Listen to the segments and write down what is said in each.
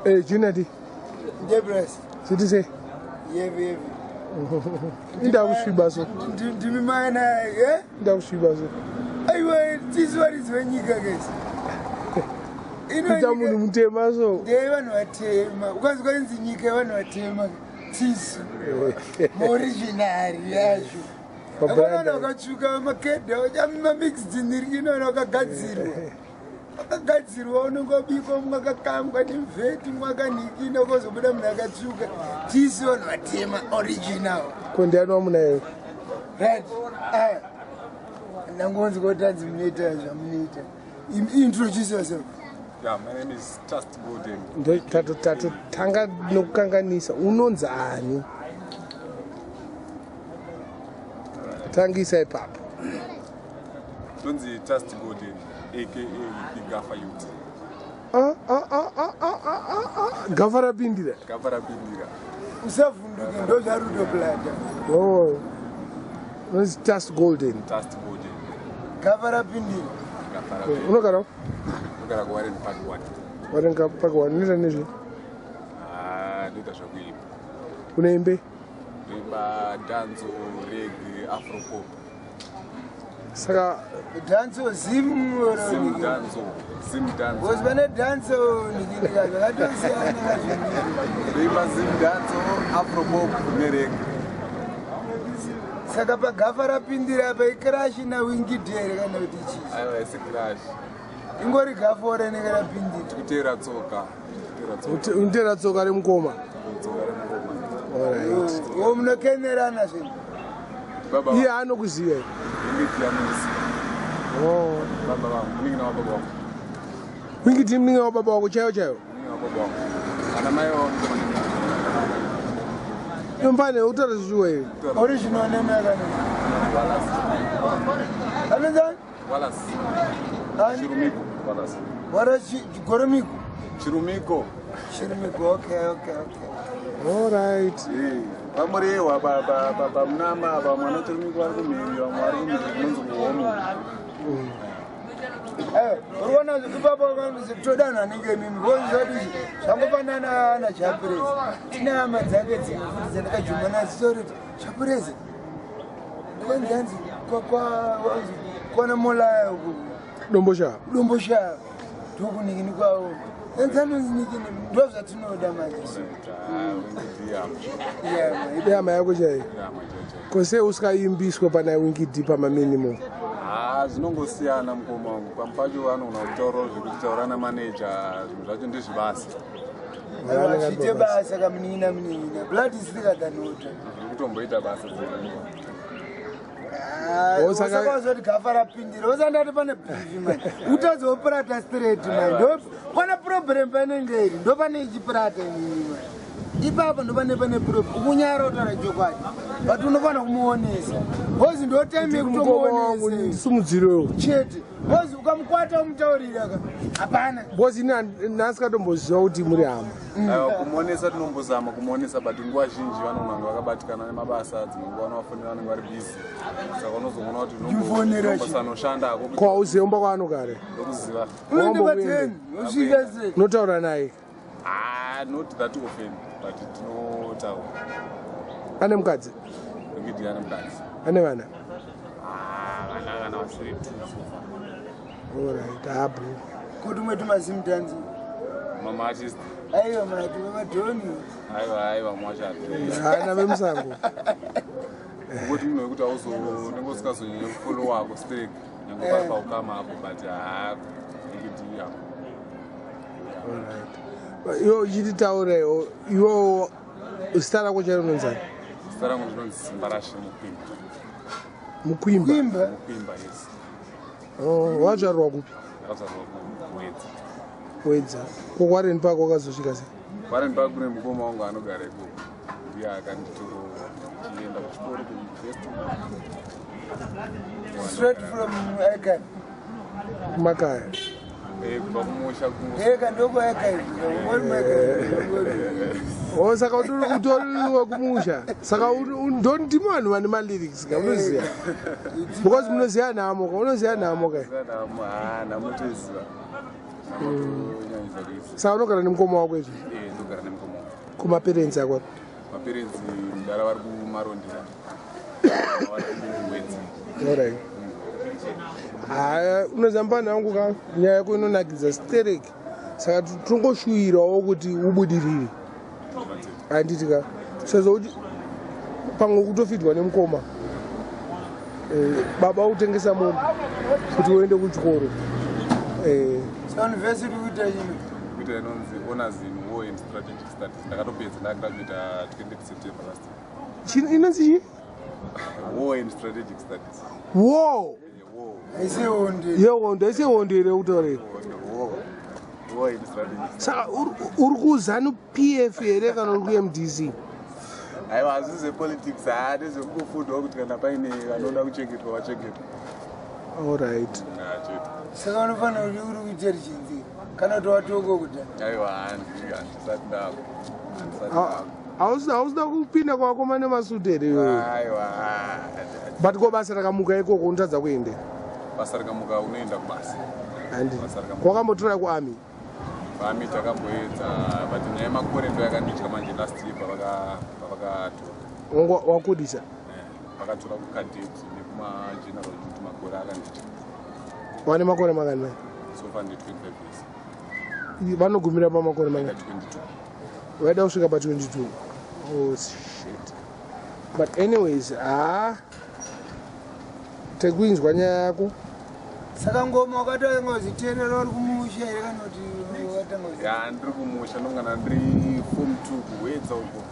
Eh, Junior D. Ndebras. Siti sei? Yevi yevi. Inda kusviba so. Ndimi mana, eh? Inda kusviba so. Aiwa, tisu varidzi venyika guys. Ita munhu mutema so. Ndeye vanhu vatema. Ukanzwa kwainzi nyika yevanhu vatema. Tisu. Original yacho. Vanhu vakatsvuka makedha, mamixed nirikino vanhu vakagadzirwa. Akagadzirwa unenge wabikwa mumwe akakangwa nemveti mumwe akanhikina ukazobuda munhu akatsvuka. Tisu vanhu vatema original. Ko ndiani wamunayo? Right. Aya. Ndangonzi kotanzi munoita zvamunoita. Introduce yourself. Yeah, my name is Trust Golden. Tatotanga nokukanganisa. Unonzi ani? Tangisa ipapo. Ndonzi Trust Golden aka the Gaffa Youth. Ah, ah, ah, ah, ah, ah, ah. Gafa rapindira. Gafa rapindira. Usavhunduke ndo zvarudo plata. Oh. Ndonzi Trust Golden. Trust Golden. Gafa rapindira. Gafa rapindira. Unogara? Unogara ku Warren Park 1. Warren Park 1 unoita nezve? Ah, ndoita zvekuimba. Unoimbe? Ndoimba danzo, reggae, afro pop. Saka danzo zim zim danzo zim danzo. Because vane danzo ndikindika zvakatosiyana zvinhu. Ndoimba zim danzo, afro pop nereggae. Saka pagafa rapindira apa icrash naWinky D here kana kuti chii? Aiwa, isi crash. Ingori gafa renenge rapindira. Kuteera tsoka. Unoteera tsoka remukoma. Tsoka remukoma. Alright. O munokenerana zvenyu. Baba. Iye anokuziva. Winky D anokuziva. Oh. Baba vangu, munin'ina wababa vangu. Winky D munin'ina wababa wako chaiyo chaiyo? Munin'ina wababa vangu. Ana mai vangu. Mfane utaura zvishuwa here? Original name yakana. Wallace. Anonzi? Wallace. Chirumiko. Wallace. Wallace Goromiko. Chirumiko. Chirumiko. Okay, okay, okay. All right. Vamurewa baba munama baba mwana Chirumiko vari kumhiri, vamwe vari kumhiri kunonzi kuhomo. Uriona ipapo toda vanhu vanenge mimi vozvati zvangofanana naChapurezi. Tine hama dzake dzimwe futi dzandakajuma nadzo soroti Chapurezi kwanzi hanzi kwana Molaya uku Dombosha. Dombosha ndokunikini kwavo. Enzanonzinikini ndo zvatinoda manje. Ihama yako chaiyo. Ko sei usingaimbiswe pana Winky D pamaminimum? Ah, zvinongosiyana mukoma wangu. Pamwe pacho vanogona kutaurawo zvekuti taura namaneja, zvinhu zvacho ndezvebasa. Zviite basa kamunin'ina munin'ina. Blood is thicker than water. Zviri kutomboita basa dzimwe. Saka wazoti gafa rapindira usandati pane bhivi mani utazopurata straight mani ndo pana problem panenge iri ndo pane ichipurata inini mani ipapo ndo pane pane problem ukunyara utaura chokwadi but unofanira kumuonesa because ndo time yekutomuonesa Ndisimudzirewo chete because ukamukwata umutaurira ka hapana because ini ndasikatomboziva kuti muri hama. Aiwa, kumuonesa tinombozama kumuonesa, but nguva zhinji vanogona kunge vakabatikana nemabasa, dzimwe nguva vanovafonera vanenge vari busy, saka unozoona kuti Ufonera chi? unombosanoshanda hako. Ko hauzive umba kwaanogara? Ndokuziva. Unondibateni usvika sei? Unotaura naye? Ah, not that often, but tinotaura. Ane mukadzi? Winky D ane mukadzi. Ane vana? Ah, vana kana vasiri two so far. Alright, habu. Kuti umwe tumazimutanzi. Mama artist. Aiwa, mati vemadhoni. Aiwa, aiwa, mwachati. Haana vemusango. Ngokuti munhu wekuti auzo unenge usingazonyanya kufollow wako straight nyange pari paukama apo, but haa, Winky D apo. Alright, iwe uchititaura iwewo zita rako chairo unonzani? Zita rangu ndinonzi Simbarashe Mukwimba. Mukwimba? Kwimba. Mukwimba, yes. Oh, wazvarwa kupi? Ndakazvarwa kuWedza. Wedza. Kokwareni pako wakazosvika sei? Warren Park kune mukoma wangu anogara ikoko, ndiye akanditoro chienda kuchikoro kuuniversity. Straight from Eka. Kumakaya? Kubva kumusha. Eka ndoko Eka. O, saka utori wekumusha, saka ndo ndimi vanhu vane malyrics ka unoziva, because munoziva nhamo ka, unoziva nhamo ka. Namo toiziva, namo tonyanya. Chitungwiza kuisi. Saka unogara nemukoma wako izvi? Eh, ndogara nemukoma wangu. Kumaperenzi ako? Maperenzi mudara vari kumarondera, vari kuwedzi. Alright. Haya, unoziva mupana wangu ka, nyaya yako inonakidza stereki, saka tongoshuvirawo kuti ubudirire, handiti ka? Sezvo kuti pamwe kutofidwa nemukoma, baba utengesa mombe kuti uende kuchikoro. Saka university kuita chino? Kuita inonzi honors in war and strategic studies. Ndakatopedza, ndagraduata 20 September last year. Inonzi chii? War and strategic studies. War? Yeah, war. Haisi hondo? Yehondo, isi hondo here kutaurei? War, war and strategic studies. Saka uri kuZANU PF here kana uri kuMDC? Aiwa, hazvisi zvepolitics, haa, ndezvekungofundwa kuti kana paine vanoda kuchengetwa vachengetwa. Alright. Chete. Saka unofanira kuti uri kuita richinzira kana kuti watoko kudhaya? Aiwa, handisati ndako, handisati ndako. Hausida kupinda kwakoma nemasutu here iwewe? Aiwa. But ko basa rakamuka ikoko, unotadza kuenda? Basa rikamuka, unoenda kubasa. Handi? Basa rikamuka. Wakambotora kuarmy? Vami takamboedza, but nyaya yemakore ndo yakanditya manje. Last year pavakatora Wakudisa? Vakatora kucadet nekumageneral duty, makore akanditya. Wane makore mangani mani? So far ndi 25 years. Vanogumira pamakore mangani? 22. Vaida kusvika pa22. Oh shit. But anyways, ha, tekuinzwa nyaya yako. Saka ngoma wakatanga kuziteerera uri kumusha here kana kuti wakatanga Ya, ndiri kumusha, ndongana ndiri form 2 kuWedza uko.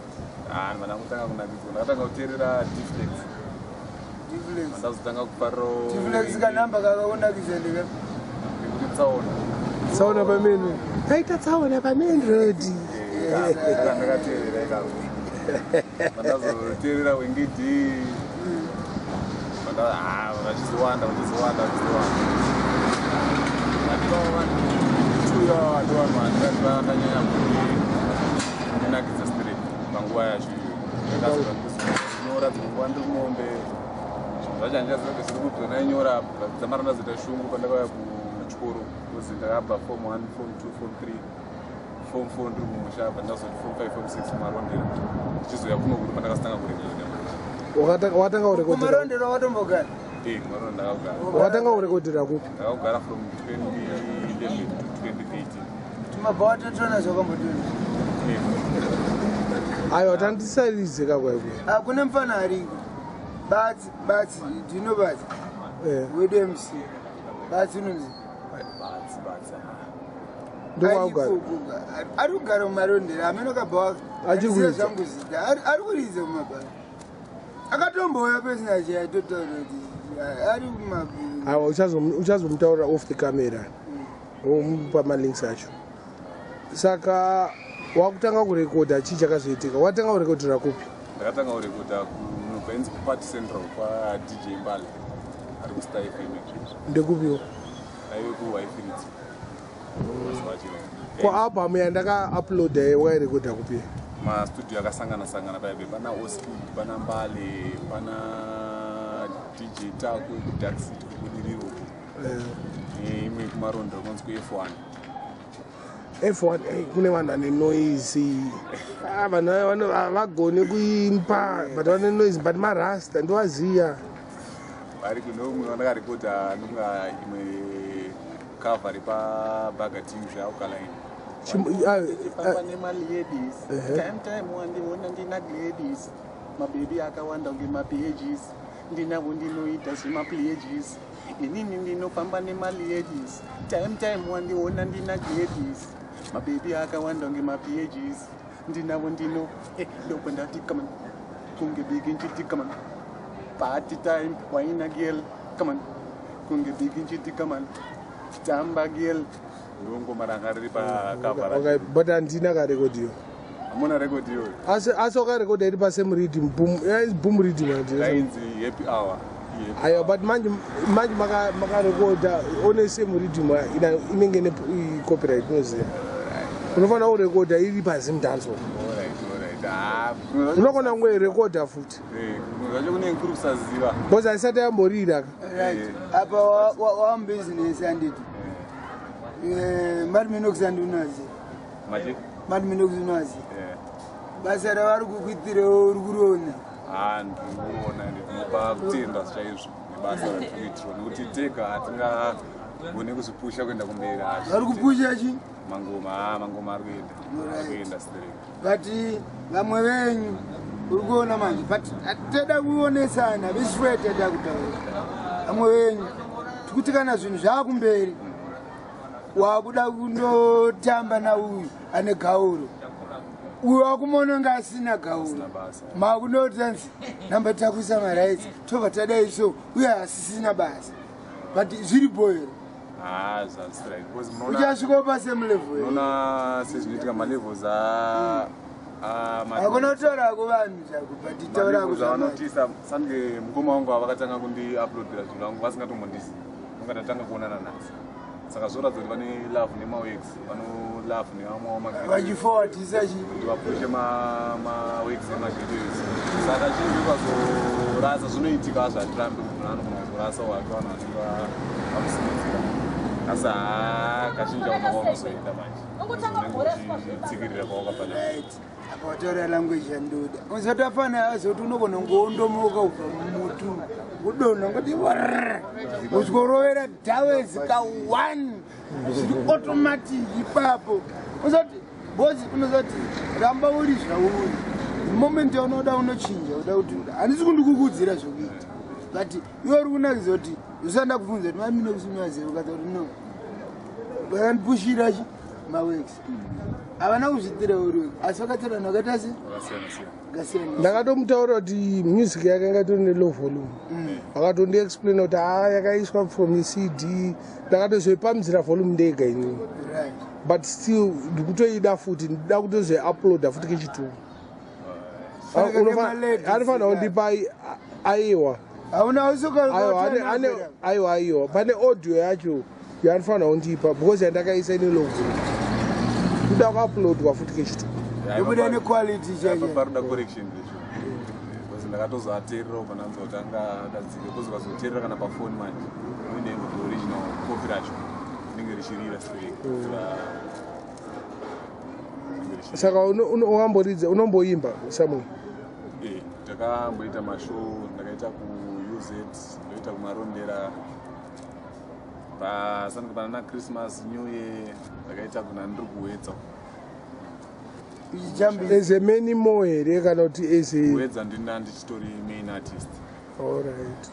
Ah, ndikana kutanga kunakidzwa, ndakatanga kuteerera D-Flex. D-Flex? Ndazotanga kufariro. D-Flex kanhamba kakakunakidza ndeka? Nekuti tsaona. Tsaona pamain, taita tsaona pamain road. Ndakateerera ikako, pandazoteerera Winky D, vachizowanda, vachizowanda, vachizowanda. Atiwa ndo vanhu vandikati vandanyanya kundinakidza straight panguva yacho iyoyo. Ndakazoa kunyora dzimwe nguva ndiri kumombe, zvinhu zvacho handichaziva kuti zviri kupi zvandainyora. Dzamara ndazoita shungu pandakauya kuchikoro, because ndakabva form 1, form 2, form 3, form 4 ndiri kumusha. Apa ndazoti form 5, form 6 kumarondera, ndichizoya kuno kuri pandakazotanga kurekodha manje. Watanga kurekodhera? Kumarondero wakatombogara? Eh, kumarondera ndakakugara. Watanga kurekodhera kupi? Ndakakugara from 2011 to 2013. Tumabva watotona zvakambotona? Eh. Aiwa, tandisarize kakwaiko. Ah, kune mufana ariko, Batsi. Batsi, do you know Batsi? Wedu MC Batsi unonzi? Batsi, Batsi. Ndokwakugara? Ari kugara mumarondera, amene kabva. Achiri kuridza? Zvangu zita ari kuridza mumabhara, akatombouya pesina chiaitotaura kuti ari kuma. Aiwa, uchazomutaurira off the camera, womupa malinks acho. Saka wakutanga kurekodha, chii chakazoitika? Watanga kurekodhera kupi? Ndakatanga kurekodha kunobva kuParty Central kwaDJ Mbale, ari kuStar FM izvezvi. Ndekupiwo? Aive kuHighfields mazuva acho. Kualbum yandakauploada, wairekodha kupi? Mastudio akasangana sangana paive, pana Oski, pana Mbale, pana DJ Tako kuDark City kuBudiriro, neimwe kumarondera kunonzi kuF1. F1, kune vanhu vane noise. Ah, vanhu ava havagoni kuimba but vane noise, but marasta ndovaziya. Vari kunomwe vandakarekodha, nonga imwe cover repaBagating zveAlkaline. Chim- Famba nemaladies, time time wandiona ndina Gladys, mabebi akawanda kunge mapages, ndinavo ndinoita zvemapleges. Inini ndinofamba nemaladies, time time wandiona ndina Gladys, mabebi akawanda kunge mapages, ndinavo ndino ndobva ndati come on, kunge bigi nchiti come on, party time waina girl, come on, kunge bigi nchiti come on, tamba girl. Ndongoma ranga riri pacover. Okay, but handina karekodiyo. Hamuna rekodi iyoyo? Asi wakarekodha iri pasame riddim, boom, boom riddim, handina? Rainzi Happy Hour. Happy Aiwa. Hour. But manje makarekodha one same riddim, inenge ne copyright, unoziva unofanira kurekodha iri paZimdancehall. Alright. Ah, Unogona kungoirekodha futi. Kumwe zvacho kunenge kuri kusaziva. Because haisati yamborira. Right, apa wamubusiness, handiti? Mad Minox andunazi. Machi? Mad Minox unazi. Eh. Basa ravari kukuitirewo uri kuriona. Ah, ndiri kuona, ende ndinopa kutenda chaizvo nebasa ratiri kuitirwa, nekuti tega hatingagone kuzvipusha kuenda kumberi. Vari kupusha chi? Mangoma, ah, mangoma ari kuenda, ari kuenda stereki. But vamwe venyu uri kuona manje, but toda kuonesana vesifue, tada kutaura vamwe venyu tikuti kana zvinhu zvaakumberi, wakuda kundotamba nauyu ane gauro, uyu wakumona kunge asina gauro. Asina basa. Makunotanzi namba takuisa marights, tobva tadai so, uye asisina basa, but zviripo here? Ah, zvasiright, because munoona Uchasvikawo pasame level here? Unoona sezvinoitika malevels Hakuna kutaurako vanhu zvako, but taurako malevels zvamanje. avanotisa sange mukoma wangu avakatanga kundiuploadira zvinhu vangu vasingatombondisi, nonga tatanga kuonana nhasi, saka zvoratidza kuti vane love nemaworks, vano love nevamwewo magreats Vachiforwardisa chi? Kuti vapushe maworks emagreats. Saka chinhu ukazorasa zvinoitika, zvatirambi kuti munhu anogona kuzorasa wake, vanhu vanenge vamusimudzira, asi haa, kazhinji auna kwaunozoenda manje, unenge uchitsikirira kwawakafanira. Right, apa wataura language yandoda. Usatafana azoti unogona kungoondomoka kubva mumutu kudonha ngoti usikorovera dhawezi ka one, zviri automatic ipapo. Usati bozi, unozati ramba uri zvauri. The moment yaunoda unochinja, uda kuti handisi kundikukudzira zvokuita, but iwe uri kunakidza kuti usanda kubvunza kuti mamine kusimuyaziva, ukati kuti no, vakandipushira chi maworks, havana kuzviitira uri, asi vakatora vanhu vakaita se Vakasiyana siyana. Vakasiyana. Ndakatomutaura kuti music yake yanga itori nelow volume. Akatondiexplaina kuti ha, yakaiswa from CD. Ndakatozoipamizira volume ndega inini. But still ndikutoida futi, ndida kutozoiuploada futi kechituku. Saka kema-ladies Anofanira kundipa, aiwa. Hauna. Aiwa, aiwa, aiwa, pane audio yacho yaanofanira kundipa, because yandakaisa ine low volume, kuda kuuploadwa futi kechituku. Yobuda nequality chacho. Paroda correction zvecho, because ndakatozoateererawo pananzwa kuti anga akadzika, because ukazoteerera kana pafoni manje uine kuti original copy racho rinenge richirira stereki. Saka wamboridza, unomboimba somewhere? Eh, ndakamboita mashow, ndakaita kuUZ, ndoita kuMarondera, pasanike pana Christmas, New Year, ndakaita kuna ndiri kuWedza. Ichijambisa. As a many more here, kana kuti as a Kuwedza ndina ndichitori main artist. Allright.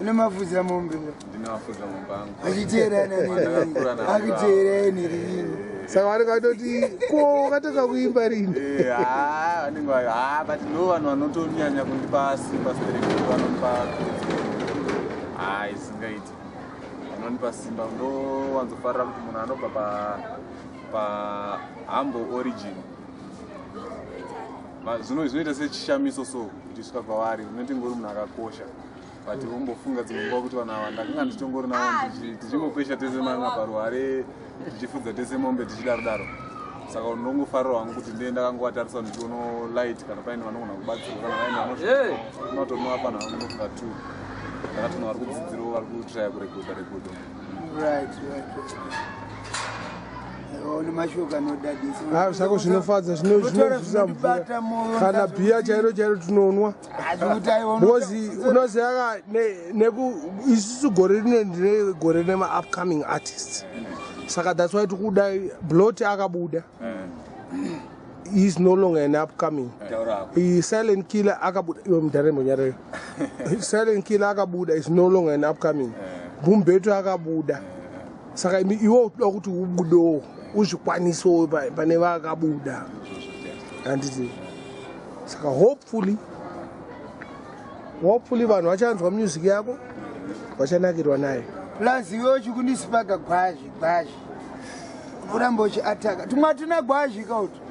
Une mafudzi mombe? Ndine vafudza mombe angu. Achiteerana. Ndakakura navo. Akiteereni rini? Saka vanenge vatoti, ko wakatanga kuimba rini? Eh, haa, vanenge haa, but ndo vanhu vanotonyanya kundipa simba stereki, vanonipa kurudziro, haa, isingaiti, vanonipa simba. Ndowanzofarira kuti munhu anobva pa humble origin. Zvinoita sechishamiso so kuti svika kwavari, unoti ngori munhu akakosha, but umbofunga dzimwe nguva kuti vanhu ava ndakanga ndichitongori navo, tichingopesha tese manga paruware, tichifudza tese mombe, tichidaro daro. Saka ndongofarira hangu kuti ndiye ndakangovatarisa, ndichiono light, kana paine vanogona kubatsirwa, kana paine vanotonovapa nhau. Ndinofunga two ndakatona vari kudzidzirawo, vari kutraya kurekodha rekodha. Right. Une mashoko anodadisa. Ah, zvako zvinofadza, Unotaura zvinobvisa mvura. zvinondibata moyo. Kana bhiya chairo chairo tinonwa. Zvekuti aiwa. Because unoziva ka, neku isusu gore rino ndine gore nema-upcoming artists, saka that's why tikuda Blot. Akabuda, he is no longer an upcoming. Taurako. Silent Killer akabuda. Iwe mudhare mbonyarero. Silent Killer akabuda, is no longer an upcoming. Bumbeto akabuda. Saka iwe utoda kuti ubudewo, uzvikwanisewo pane vakabuda, handiti? Saka hopefully vanhu vachanzwa music yako, vachanakirwa nayo. Plus iwe uchikundisipaga gwazhi gwazhi, unoramba uchiataka tumwe hatina gwazhi kauti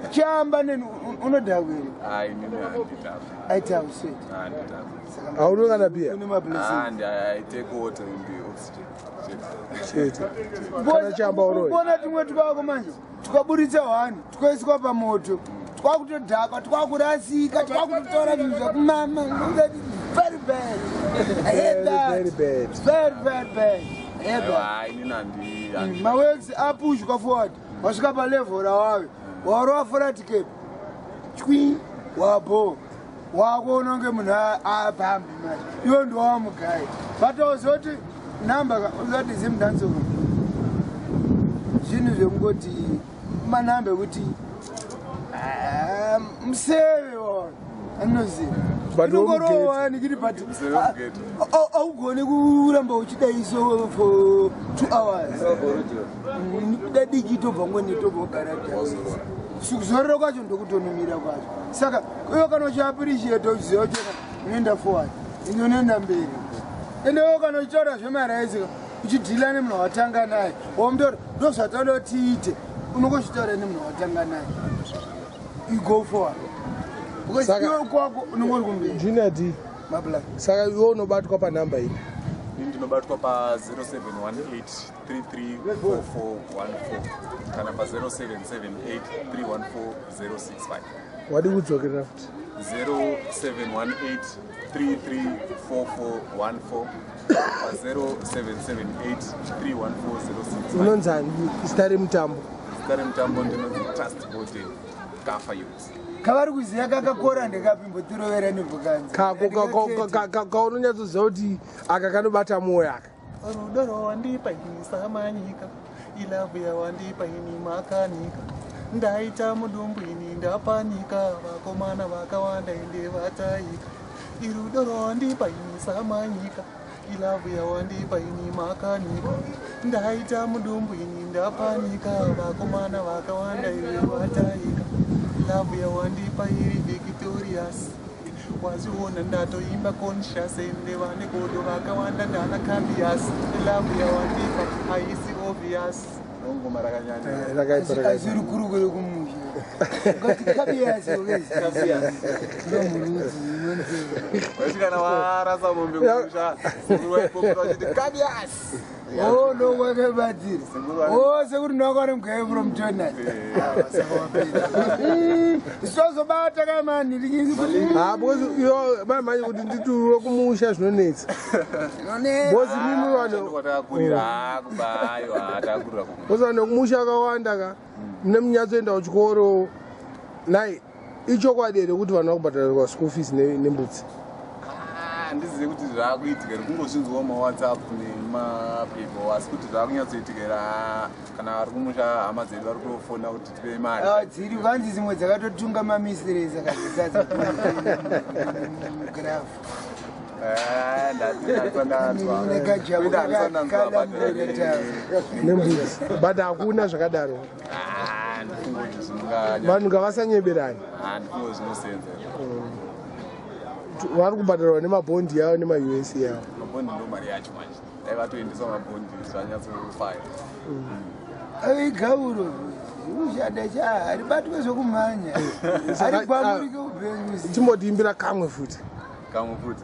chiamba neni unodhakwere. Ai, inini handitapi. Aita usweti. Handitapi. Hauna kana bhiya? Une mablessing. I take water and the oxygen chete. Chete, kana chamba uroyi. Ukuona tumwe twako manje tukaburitsa hwani, tukaiswa pamoto, twakutodhakwa, twakurasika, twakutotora zvinhu zvakumama. Very bad. I hate Very, that. very bad. Very, very bad. Eba. Aiwa, inini handi Maworks apushwa forward, wasvika palevel rawave, warova flat cap, chwi, wabo wakuona kunge munhu abhambi manje, iwe ndiwawamugai, but uzoti namba uzati Zimdancehall, zvinhu zvekungoti manhamba ekuti ah, museve waona anoziva. But Inongorowa nikiti, but Museve wemugate. haugoni kuramba uchidaiso for 2 hours. Kuda diki tobva ngoni, tobva kugara. Wazorora. Kuzorora kwacho ndokutonomira kwacho. Saka iwe kana uchiappreciate, uchiziva kuti unoenda forward, ende unoenda mberi, ende iwe kana uchitaura zvemaraisi, uchidhila nemunhu watanga naye, wamutora, ndo zvataura kuti tiite, unongozvitaura nemunhu watanga naye, you go forward because iwe kwako unonge uri kumberi. Junior D. Mabla. Saka iwe unobatwa panhamba ipi? Ini ndinobatwa pa 0718334414 kana pa 0778314065. Wadi kudzokerera futi. 0718334414, pa 0778314065. Unonzani zita remutambo? Zita remutambo ndinonzi Trust Bode Gafa Youth. Kavari kuziya kakakora ndekapimbotirovera nebvukanzi. Kako kaunonyatsoziva kuti aka kanobata mwoyo aka. Rudo rwawandipa ini samanyika, ilove yawandipa ini makanika, ndaita mudumbu ini ndapanika, vakomana vakawanda ende vataika. Irudo rwawandipa ini samanyika, ilove yawandipa ini makanika, ndaita mudumbu ini ndapanika, vakomana vakawanda iwe vataika. Love yawandipa iri victorious, wazviona ndatoimba conscious, ende vane godo vakawanda ndana cabias. Love yawandipa haisi obvious. Ngoma rakanyanya. Rakaipa, rakaipa. Azviri kurukure kumusha ukati kabiyasi. Ndomurudzi. Waiti kana warasa mombe kumusha, sekuru vaipopota vachiti kabias. O, ndokwakabatsira. O, sekuti ndakwane mugaye from Jonas, sitozobata kamani. Ha, because iyo mamhanye kuti nditurwe kumusha zvinonetsa, because mimi vanhu Kwatakakurira kuba, aiwa, takakurira kumusha. Because vanhu vekumusha akawanda ka mune munyatsoenda kuchikoro nai. Ichokwadi here kuti vanhu vakubhadharirwa school fees nembudzi? Ah, handizivi kuti zvaakuitika here, kungozvinzwawo maWhatsApp nemapepo, asi kuti zvaakunyatsoitika here, ah, kana vari kumusha hama dzedu vari kutofona kuti tipei mari. Dziri kwanzi dzimwe dzakatotunga mamistres akazitadzagrafu. Eh, ndati Nekajabo. ndandazwa. Nembudzi, but hakuna zvakadaro. Ndifunga kuti zvinganya. Vanhu ngavasanyeberani. Ndifunga kuti zvinosenza. Vari kubhadharwa nemabhondi yavo nemaUS yavo. Mabhondi ndo mari yacho manje, dai vatoendesa mabhondi zvanyatsofaya. Igauro ushanda cha haribatwe zvokumhanya, harikwamurike upenyu. Timbotiimbira kamwe futi. Kamwe futi,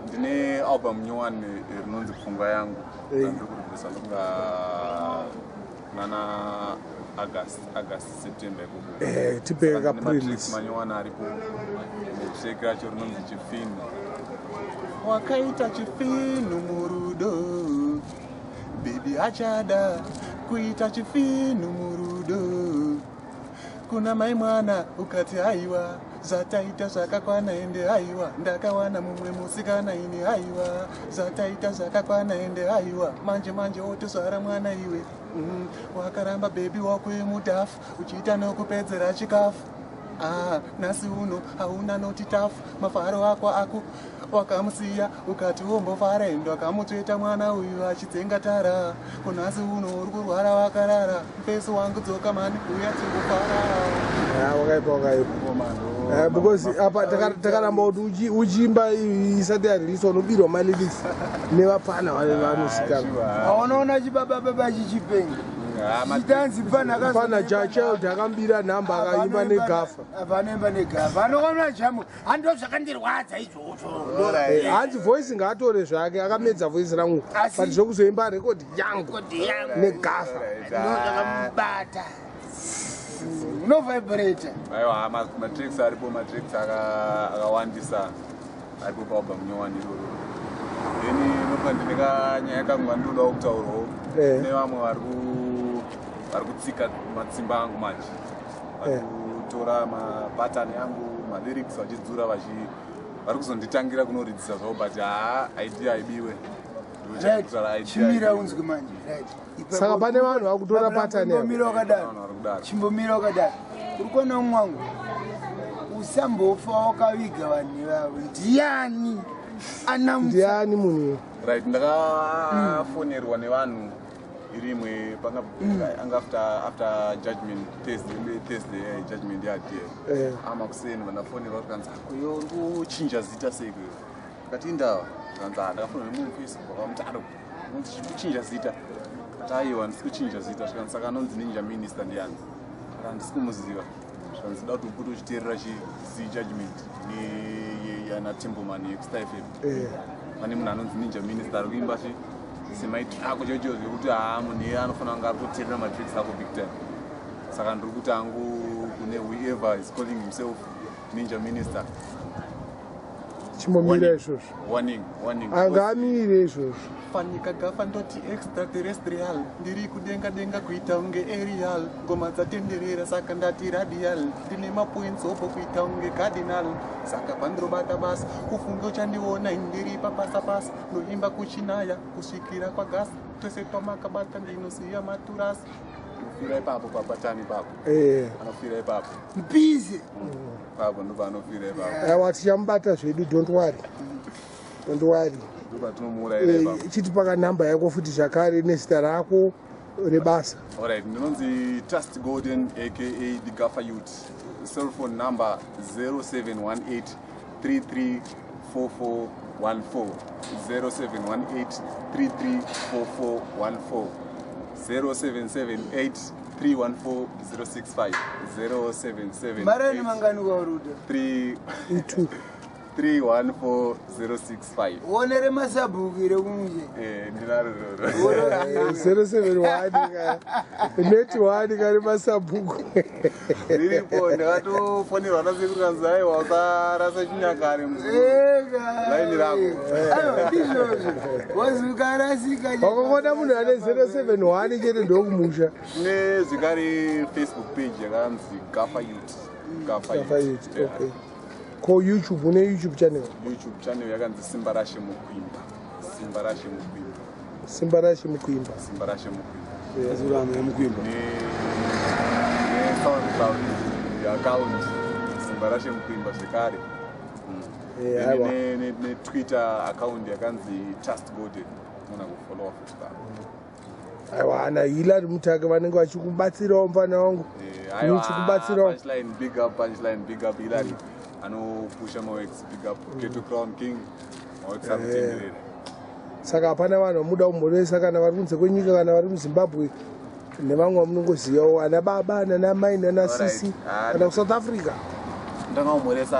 ndine album nyowani rinonzi Pfungwa Yangu. Randiri kuribvisa ndokunga nana August, August, September ikoko. Tipe Saka ndine ka-pre-release. matracks manyowani aripo. Track racho rinonzi Chipfinu. Wakaita chipfinu murudo, baby, achada kuita chipfinu murudo. Kuna mai mwana ukati haiwa, zvataita zvakakwana, ende haiwa, ndakawana mumwe musikana ini, haiwa, zvataita zvakakwana, ende haiwa, manje manje wotozvara mwana iwe. Wakaramba baby wako wemudhafu, uchiita nokupedzera chikafu. Ah, nhasi uno hauna noti tafu, mafaro ako ako wakamusiya, ukati wombofara, endo akamutsveta mwana uyu achidzenga tara. Kunhasi uno uri kurwara wakarara, mufeso wangu, dzoka mani, uya timbofara. Ah, wakaipa, wakaipa. Because apa takaramba kuti uchiimba isati yareleaswa, unobirwa malyrics nevapana vanosikana. Aunoona chibaba baba chichipenga chitanzi pana. Pana Child akambira nhamba, akaimba negafa. Vanoimba negafa, anoona jamu hando zvakandirwadza izvozvo. Hanzi voice ngaatore zvake, akamedza voice rangu, but zvekuzoimba rekodi yangu Rekodi yangu. negafa. Ndozakamubata, unovibrata. Aiwa, matracks aripo, matracks akawandisa aripo paalbum nyowani iroro. Then Ndofunga ndine kanyaya kangu kandinodawo kutaurawo. Eh. Kune vamwe vari kutsika matsimba angu manje, vari kutora mapatani angu, malyrics, vachidzura, vari kuzonditangira kunoridzisa zvavo, but haa, idea haibiwe. Right, chimira unzwe manje, right. Saka pane vanhu vakutora pattern yako? Chimbomira wakadaro. Vanhu vari kudaro. Chimbomira wakadaro. Uri kuona umwe wangu, usambofa wakaviga vanhu ivavo. Ndiani anamutsa? Ndiani munhu iwe? Right, ndakafonerwa nevanhu irimwe panga anga after judgment Thursday, Thursday, judgment yadie. Amakuseni vandafonerwa, tikanzi, "Kuyo uri kuchinja zita sei kuyo?" Ndikati, "Indawa." Tikanzi, "Ah, ndakafonerwa nemunhu Facebook wakamutaro unzi kuchinja zita." Kati, "Aiwa, ndisi kuchinja zita." Zvikanzi, "Saka anonzi Ninja Minister ndiani?" Kati, "Handisi kumuziva." Zvikanzi, "Da kuti upote uchiteerera chi judgment yana Timboman yekuStar FM. Pane munhu anonzi Ninja Minister ari kuimba chi semaitiro ako chaicho, zvekuti haa, munhu iye anofanira kunge ari kuteerera matracks ako big time. Saka ndiri kuti hangu kune whoever is calling himself Ninja Minister, Chimbomira izvozvo. Warning, warning. Angamire izvozvo. Fanika gafa ndoti extraterrestrial, ndiri kudenga denga kuita kunge aerial, ngoma dzatenderera saka ndati radial, ndine mapoints opo kuita kunge cardinal, saka pandirobata basa ufunge uchandiona ndiri pabasa pasa, ndoimba kuchinaya kusvikira kwagasa, twese twamakabata ndinosiya maturasi. Anofira ipapo pabatani ipapo. Anofira ipapo. Mbize. Ipapo ndopaanofira ipapo. Aiwa, tichamubata zvedu, don't worry, don't worry. Ndopatinomuurayira ipapo. Chitipa kanhamba yako futi zvakare nezita rako rebasa. Alright, ndinonzi Trust Golden, aka the Gaffer Youth. Cell phone number 0718 334414, 0718 334414, 0778 314 065, 0778 Marani mangani kwaruda? 3 Itu. 314065. Uonere masabhuku ire kumushe. Eh, ndinaro roro. 071 ka neti 1 kari masabhuku. Riripo, ndakatofonerwa nasekuru kanzi, "Aiwa, usarasa chinyakare muzukuru." Laini rako. Aiwa, ndizvozvo, wazukarasika. Wakangona munhu ane 071 chete ndokumusha. Kune zvekare Facebook page yakanzi Gaffer Youth, Gaffer Gaffer Youth. Youth, Yeah. okay. Ko YouTube, une YouTube channel? YouTube channel yakanzi Simba Rashe Mukuimba, Simba Rashe Mukuimba. Simba Rashe Mukuimba. Simba Rashe Mukuimba. Azurama yamukuimba. NeSoundCloud account Simba Rashe Mukuimba zvekare. Aiwa. NeTwitter account yakanzi Trust Golden, muna kufollowa futi pano. Aiwa, ana Hilary Mutake vanenge vachikubatsirawo, mufana wangu. Aiwa, Chikubatsirawo. Punchline, big up Punchline, big up Hilary anopusha maworks, big up Keto Crown King, maworks ari kutenderera. Saka hapana vanhu vamuda kumhoresa, kana vari kunze kwenyika kana vari muZimbabwe, nevamwe vamunongozivawo, ana baba nana mai nana sisi, Alright. Ah, kana kuSouth Africa? Ndanga kumhoresa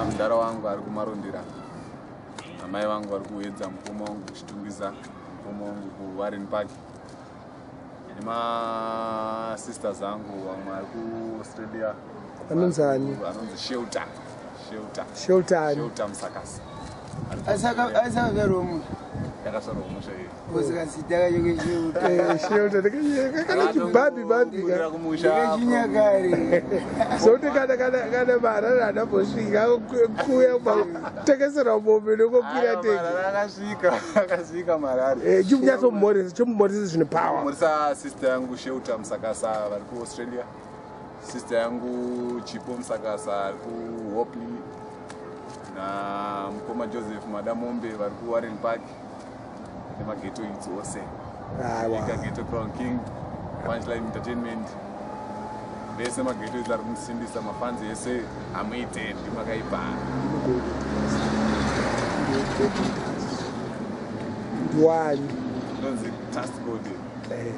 mudhara wangu ari kuMarondera, amai vangu vari kuedza, mukoma wangu kuChitungwiza, mukoma wangu kuWarren Park, nemasisters angu vamwe ari kuAustralia. Anonzi ani? Anonzi Shelter, Shelter. Shelter ani? Shelter Musakasi. Asakaverwa munhu? Yakasvarwa musha iyo. Usikazita kacho kesheuta. Shelter kana chibhabhi bhabhi ka. Kumusha. Ndekachinyakare. Sokuti kana marara anambosvika kuya kutengesera mombe nekokwira teki. Akasvika, akasvika marari. Chimunyatsomumhoresa, chimumhoresa zvine power. Mhoresa sister yangu Shelter Musakasa vari kuAustralia, sister yangu Chipo Musakasa ari kuHopley, namukoma Joseph Madamombe vari kuWarren Park, nemageto youths ose. Aiwa. Ika Geto Crown King, Punchline Entertainment, vese mageto youths ari kundisimbisa, mafanzi ese amuite ndimakaipa. Ndiwani? Ndonzi Trust Golden.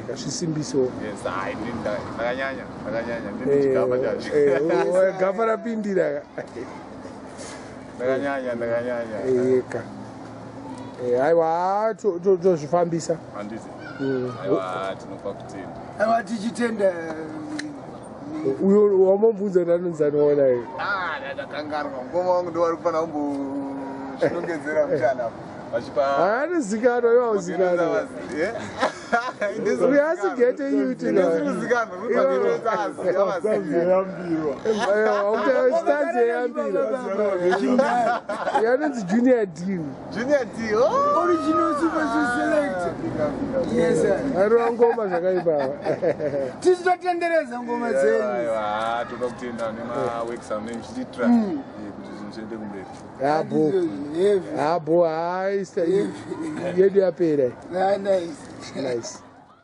Kazvisimbiso. Yes, hai, ndakanyanya, ndakanyanya, ndini chigamba chacho. Gafa rapindira. Ndakanyanya, ndakanyanya. Eka, aiwa, tozvifambisa. Handiti? Aiwa, tinopa kutenda. Aiwa, tichitenda. Uyo wamobvunza kuti anonzi anoona iyo. Ah, ndakakanganwa. Mukoma wangu ndo vari kufanira kumbozvinongedzera muchana apo. Vachipa Haanozikanwa iwe hauzikanwa. Uyu asi gete yuti. Stanzi yeyambiro. Yanonzi Junior D. Junior D. Oh! Original super select. Yes sir. Arova ngoma zvakaipa. Tisu totendereza ngoma dzenyu. Aiwa, toda kutenda nemaworks amunenge muchitiitira kuti zvinhu zviende kumberi. Habo. Heavy. Habo hayi yedu yapera. Nice. Nice.